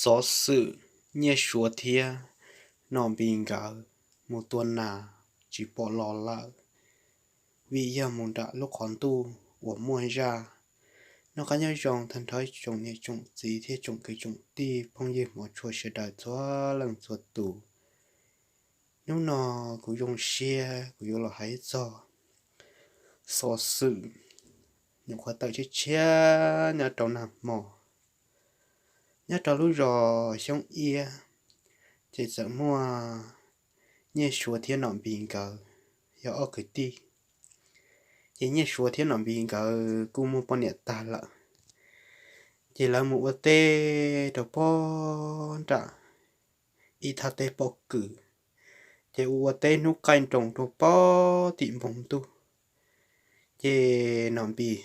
Xov xwm Nyiaj Suav thiab Nom Npis nkawd mus tua nas tsis pom los lawm, vim yog mus nram lub qhov ntuj uas muaj zaj. Noj qab nyob zoo tag nrho tsoom niam tsoom txiv thiab tsoom kwv tsoom tij phooj ywg hmov tshua sawv daws txhua leej txhua tus. Hnub no kuv zoo siab kuv yuav los hais txog xov xwm nyuam qhuav tawm tshiab tshiab nyob rau nag hmo, nyob rau lub zos Xyoob Iab, ces txawm muaj Nyiaj Suav thiab Nom Npis nkawd yog ob kwv tij. Ces Nyiaj Suav thiab Nom Npis nkawd kuj muaj poj niam tag lawm, ces lawv mus ua teb rau pob nram ib thaj teb pob kws, ces ua ua teb hnub qaij nroos rau pob tim npoo ntuj. Ces Nom Npis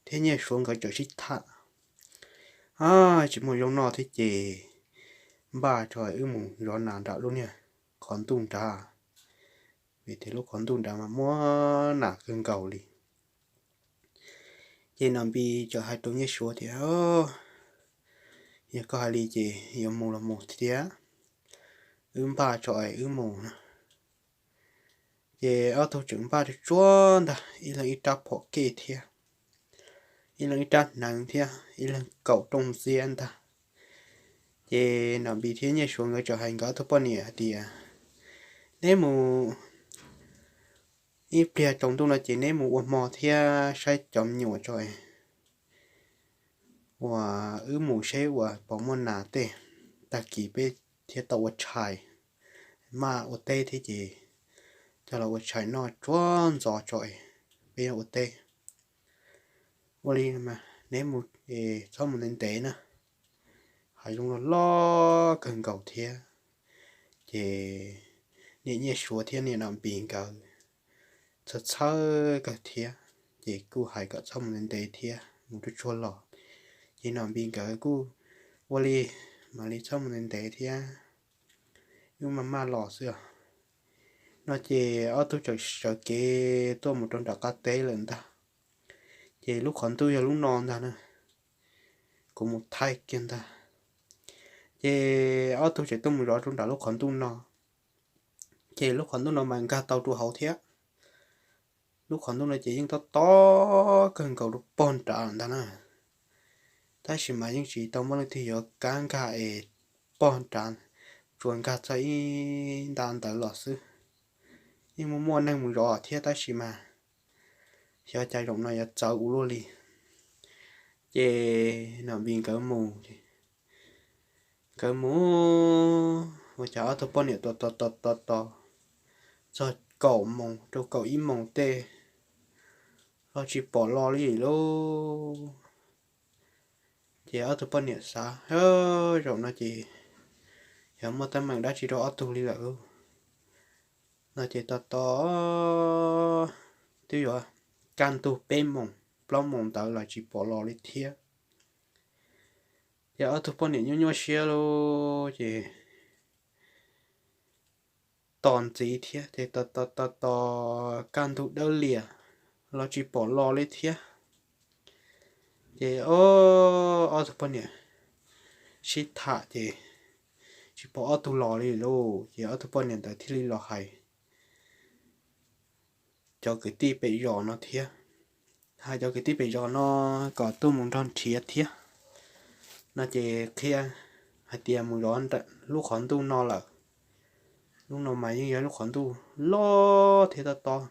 thiab Nyiaj Suav nkawd txawm sib tham, a, tsis muaj zoo noj thiab ces npaj tso wb mus zov nas nram lub niag qhov ntuj nrad, vim tias lub qhov ntuj nrad mas muaj nas kawg nkaus li. Ces Nom Npis txawm hais rau Nyiaj Suav tias, yog koj hais li ces yuav mus los mus thiab, wb npaj tso es wb mus no. Ces ob tug tseem npaj tsuag tsuag ntag, ib leeg ib rab phom kej thiab, ib leeg ib rab hneev thiab ib leeg kaum rooj ntxiab ntag. Ces Nom Npis thiab Nyiaj Suav nkawd txawm hais nkawd ob tug poj niam hais tias, neb mus ib pliag tsaus ntuj no ces neb mus ua hmo thiab saib cov me nyuam tso, uas wb mus seb uas puas muaj nas tej, tag kis peb thiaj tau ua tshais, maj ua teb thiab ces coj los ua tshais noj tsuag ntxov tso, peb yuav ua teb. Ua li mas neb mus, txhob mus ntev ntev na, hav zoov loj loj kawg nkaus thiab. Ces niam Nyiaj Suav thiab niam Nom Npis nkawd txhawj txhawj kawg thiab, ces kuj hais kom txhob mus ntev ntev thiab, mus tsuag tsuag los. Ces Nom Npis nkawd kuj ua li, mam li txhob mus ntev ntev thiab, wb maj maj los xwb os. No ces ob tug txawm sawv kev tuaj mus rau nram qab teb lawm ntag. Ces lub qhov ntuj yog lub no ntag na, kuv mus thaij kiag ntag. Ces ob tug tseem tuaj mus zov rau nram lub qhov ntuj no, ces lub qhov ntuj no mas nkag tau rau hauv thiab. Lub qhov ntuj no ces yeej tob tob kawg nkaus rau pog nrad ntag na, tab sis mas yeej tsis tau muaj leej twg yuav kam nkag es pog nrad, tsuas nkag txog ib nta ntawd los xwb. Yeej muaj muaj neeg mus zov thiab tab sis mas xyov cas zaum no yuav txawv ua luaj li. Ces Nom Npis nkawd mus, nkawd mus, ua cas ob tug poj niam tos tos tos tos tos txog kaum moos rau kaum ib moos tej los tsis pom los li lauj. Ces ob tug poj niam xav, zaum no ces yog muaj teeb meem dab tsi rau ob tug li lawm no ces tos tos twb yuav kaj ntug peb moos plaub moos ntawd los tsis pom los li thiab. Ces ob tug poj niam nyuaj nyuaj siab lauj, ces tos ntxiv thiab ces tos tos tos tos kaj ntug dawb lias los tsis pom los li thiab. Ces ob tug poj niam sib tham ces tsis pom ob tug los li lauj, ces ob tug poj niam ntawd thiaj li los hais cov kwv tij pem zos no thiab, hais cov kwv tij pem zos no kom tuaj mus nrog nrhiav thiab no ces qhia hais tias mus zov lub qhov ntuj no lawm. Lub no mas yeej yog lub qhov ntuj loj thiab tob tob,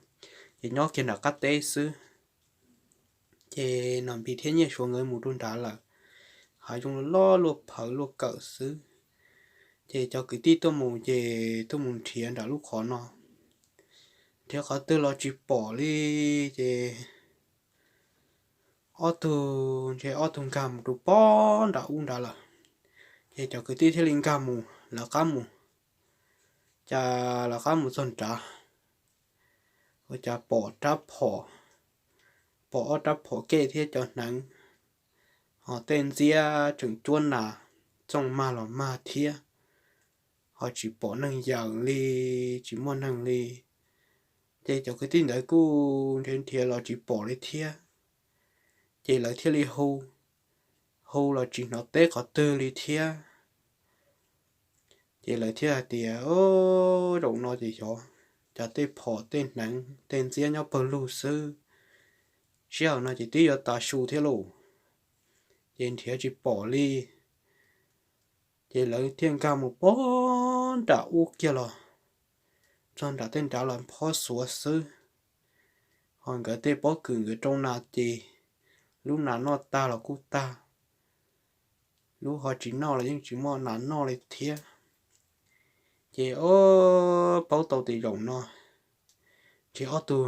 ces nyob kiag nram qab teb xwb. Ces Nom Npis thiab Nyiaj Suav nkawd mus rau nrad lawm, hav zoov loj luaj phawv luaj kawm xwb. Ces cov kwv tij tuaj mus ces tuaj mus nrhiav nram lub qhov no, nrhiav qhov twg los tsis pom li. Ces ob tug ntshe ob tug nkag mus rau pob nram ub nrad lawm. Ces cov kwv tij thiaj li nkag mus lawv qab mus, cas lawv qab mus txog nrad ua cas pom rab phom, pom ob rab phom kej thiab cov hneev, ho tej ntxiab tseem cuab nas, txooj mag los mag thiab, ho tsis pom neeg yawm li, tsis muaj neeg li. Ces cov kwv tij ntawd kuj nrhiav nrhiav los tsis pom li thiab. Ces lawv thiaj li hu, hu los tsis hnov teb qhov twg li thiab. Ces lawv thiaj hais tias, Zaum no ces xyov cas tej phom tej hneev tej ntxiab nyob pawg lug xwb, sij hawm no ces twb yuav tav su thiab lauj, ces nrhiav tsis pom li. Ces lawv thiaj nkag mus pog nram ub kiag los, txog nram tej nrad los phob xuav xwb. Ho nkawd tej pob kws nkawd rau nas ces lub nas noj tag los kuj tag, lub ho tsis noj los yeej tsis muaj nas noj li thiab. Ces ob paub tau tias zaum no ces ob tug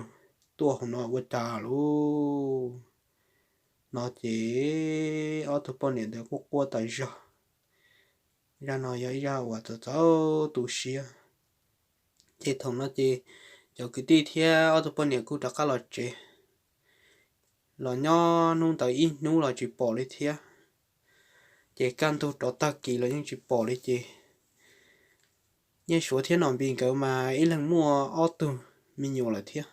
tuaj hauv no ua cas lauj no ces ob tug poj niam ntawd quaj quaj tas zog. Zaj no yog ib zaj uas txaus txaus tu siab. Ces thaum no ces cov kwv tij thiab ob tug poj niam kuj rov qab los tsev, los nyob hnub ntawd ib hnub los tsis pom li thiab. Ces kaj ntug rov tag kis los yeej tsis pom li ces Nyiaj Suav thiab Nom Npis nkawd mas ib leeg muaj ob tug me nyuam lawm thiab.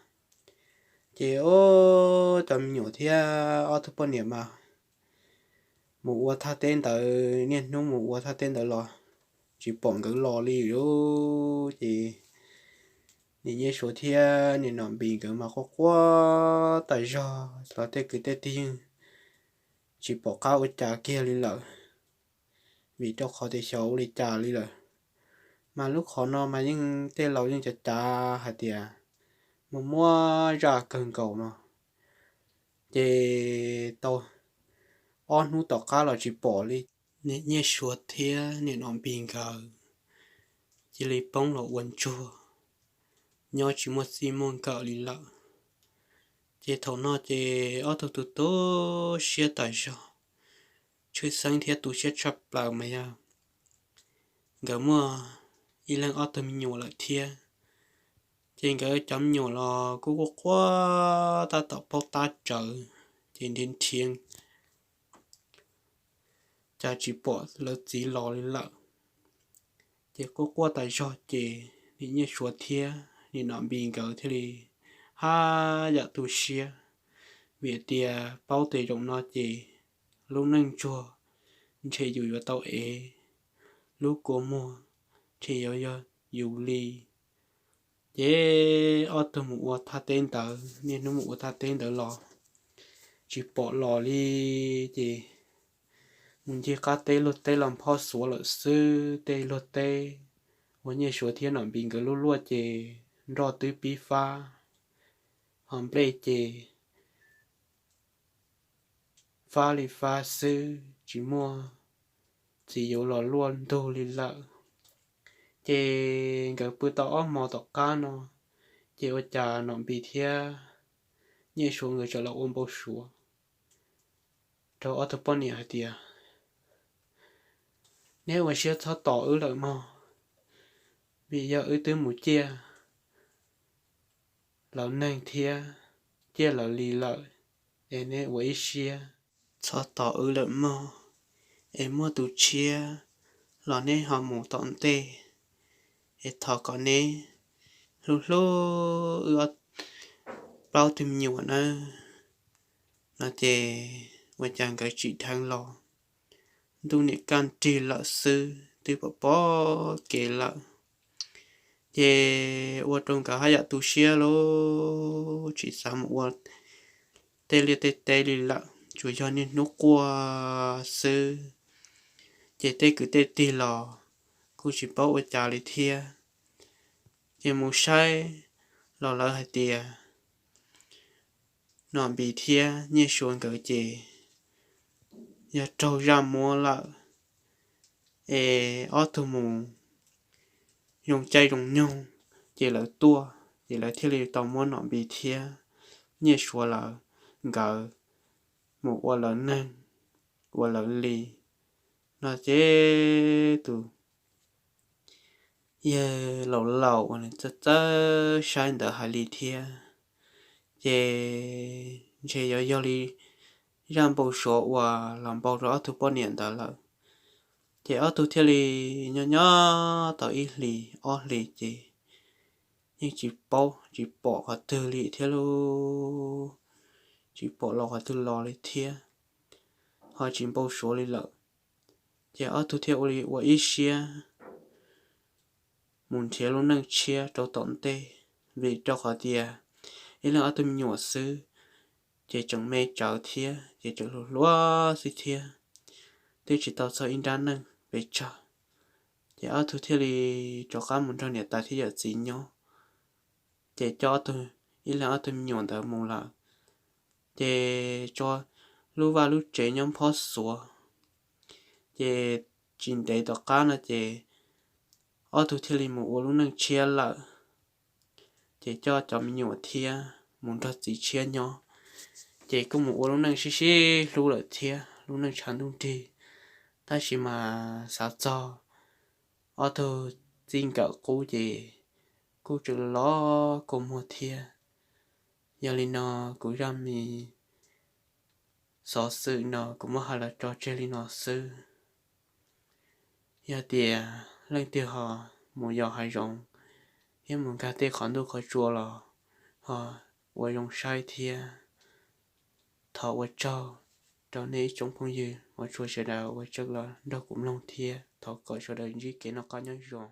Ces ob cov me nyuam thiab ob tug poj niam mas mus ua thaj teb ntawd, niaj hnub mus ua thaj teb ntawd los tsis pom nkawd los li. Ces niam Nyiaj Suav thiab niam Nom Npis nkawd mas quaj quaj tas zog los tej kwv tej tij yeej tsis pom qab ua cas kiag li lawm, vim rau qhov tias xyov ua li cas li lawm. Mas lub qhov no mas yeej tej laus yeej cav cav hais tias mus muab zaj kawg nkaus no ces tau ob hnub tom qab los tsis pom li. Niam Nyiaj Suav thiab niam Nom Npis nkawd cia li poob los ua ntsuag, nyob tsis muaj txij muaj nkawm li lawm. Ces thaum no ces ob tug tu tu siab tas zog, tshwj xeeb thiab tu siab tshaj plaws mas yog nkawd muaj ib leeg ob tug me nyuam lawm thiab. Ces nkawd cov me nyuam los kuj quaj quaj tab tom paub tab tsawv, ces nrhiav nrhiav cas tsis pom lawv txiv los li lawm. Ces quaj quaj tas zog ces niam Nyiaj Suav thiab niam Nom Npis nkawd thiaj li haj yam tu siab, vim tias paub tias zaum no ces lub neej ntsuag ntshe yus yuav tau ev, lub kua muag ntshe yuav yog yus li. Ces ob tug mus ua thaj teb ntawd, niaj hnub mus ua thaj teb ntawd los tsis pom los li. Ces mus ncig qab teb luag teb los phob xuav lawm xwb, tej luag teb uas Nyiaj Suav thiab Nom Npis nkawd luaj luaj ces nroj twb pib fab, ho nplej ces fab li fab xwb, tsis muaj txiv yuav los luaj ntug li lawm. Ces nkawd pw tau ob hmo tom qab no, ces ua cas Nom Npis thiab Nyiaj Suav nkawd txawm los ua npau suav rau ob tug poj niam hais tias, Neb ua siab txhob tos wb lawm mog, vim yog wb twb mus ciaj lawv neeg thiab ciaj lawv li lawm, es neb ua ib siab txhob tos wb lawm mog, es muaj tus tshiab los neb ho mus tom ntej, es thov kom neb hlub hlub wb plaub tug me nyuam nawb. No ces ua cas nkawd tsim dheev los, ntuj niam kaj nrig lawm xwb, twb pom pom kev lawm. Ces ua rau nkawd haj yam tu siab lauj, tsis xav mus ua tej liaj tej teb li lawm, tsuas yog niaj hnub quaj xwb. Ces tej kwv tej tij los kuj tsis paub ua cas li thiab. Ces mus saib los lawv hais tias Nom Npis thiab Nyiaj Suav nkawd ces yog raug zaj muab lawm, es ob tug mus zoo caij zoo nyoog, ces lawv tuaj, ces lawv thiaj li tau muab Nom Npis thiab Nyiaj Suav lawv nkawd mus ua lawv neeg, ua lawv li. No ces tus yawg laus laus uas nws txawj txawj saib ntawd hais li thiab, ces ntshe yuav yog li zaj npau suav uas los npau rau ob tug poj niam ntawd lawm. Ces ob tug thiaj li nyob nyob tau ib hlis ob hlis ces yeej tsis paub tsis pom qhov twg li thiab lauj, tsis pom los qhov twg los li thiab, ho tsis npau suav li lawm. Ces ob tug thiaj ua li ua ib siab mus nrhiav lub neej tshiab rau tom ntej, vim rau qhov tias ib leeg ob tug me nyuam xwb, ces tseem me tsawv thiab ces tseem hluas hluas xwb thiab, twb tsis tau txog ib nrab neej pes tsawg. Ces ob tug thiaj li rov qab mus nrog niam tais thiab yawm txiv nyob, ces coj ib leeg ob tug me nyuam ntawd mus lawm. Ces tso lub vaj lub tsev nyob phob xuav, ces tsis ntev tom qab no ces ob tug thiaj li mus ua lub neej tshiab lawm. Ces coj cov me nyuam thiab mus nrog txiv tshiab nyob, ces kuj mus ua lub neej sib sib hlub lawm thiab, lub neej tshav ntuj nrig. Tab sis mas xav txog ob tug txij nkawm qub ces kuj tseem los kua muag thiab. Yog li no, kuv zaj me xov xwm no kuv muab hais los tso tseg li no xwb. Yog tias leej twg ho mus yos hav zoov thiab mus nkag tej qhov ntuj qhov tsua los ho ua zoo saib thiab. Thov ua tsaug rau nej ib tsoom phooj ywg uas tsuas sawv daws uas tseem los nrog kuv mloog thiab thov kom sawv daws ntsib kev noj qab nyob zoo.